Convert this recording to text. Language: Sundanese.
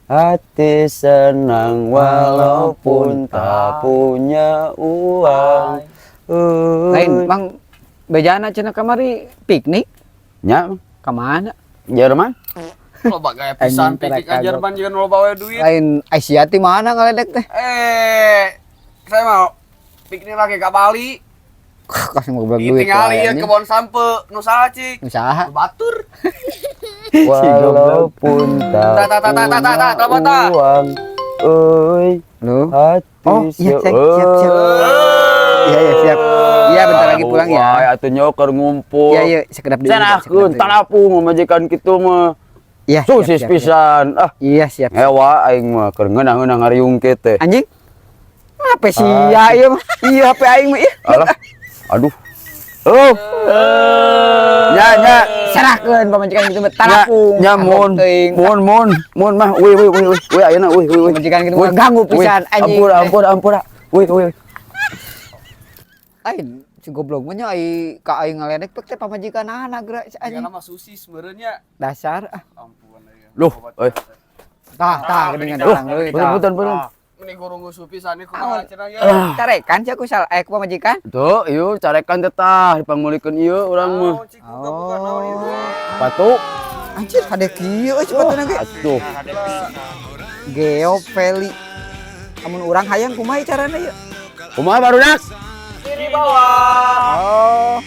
Hati senang walaupun tak punya uang. Lain, Bang, bejana cenah kamari piknik. Nya. Ka mana? Jerman. Loba gaya pisan Anjing, piknik ka kagok. Jerman juga loba we duit. Lain Aisyah ti mana ngaledek teh? Eh, saya mau piknik lagi ke Bali. Kasih goblok duit. Ditinggali ya anjing. Kebon sampe nu saha, cik? Usaha. Batur. Walaupun tak Ta, ta, ta, ta, ta, ta, ta, punya ta. Uang. Oi, Lu. hati. Oh, iya, siap, siap, siap. Iya, siap. Iya, bentar lagi pulang ya. Wah, atuh nyoker ngumpul. Iya, sekedap deui. Cenahkeun talapung majikan kitu mah. Iya, siap, Susis siap, siap. pisan. Ah, Iya, siap. Ewa aing mah keur ngeunah-ngeunah ngariung kieu teh. Anjing. Apa sih ya ieu mah? Iya, HP aing mah. Iya. Alah. Aduh. Oh. Nya nya. Serahkeun pamajikan gitu mah Nya talapung. nya mun Teuing. Mun mun mun mah wih wih wih wih wih ayeuna wih wih wih. Pamajikan gitu Wih, mah ganggu wih. pisan anjing. Ampun ampun ampun. Wih wih. Lain si goblok mah nya ai ka aing ngaledek pek teh pamajikan anak geura si Anjing anjing. Nama susis meureun nya. Dasar ah. Ampun ya. Loh, eh. Tah, tah geuningan datang deui Punten tah. punten punten. Mending gurung pisan ieu kumaha cenah ya. Carekan sih aku salah ku pamajikan. Tuh, ieu carekan teh tah dipangmeulikeun ieu urang mah. Naon, cik, buka-buka naon ieu teh? Sepatu. Anjir, hade kieu euy sepatuna ge. Atuh. Geo Valley. Amun urang hayang kumaha carana ieu? Kumaha, barudak? Di bawah. Oh.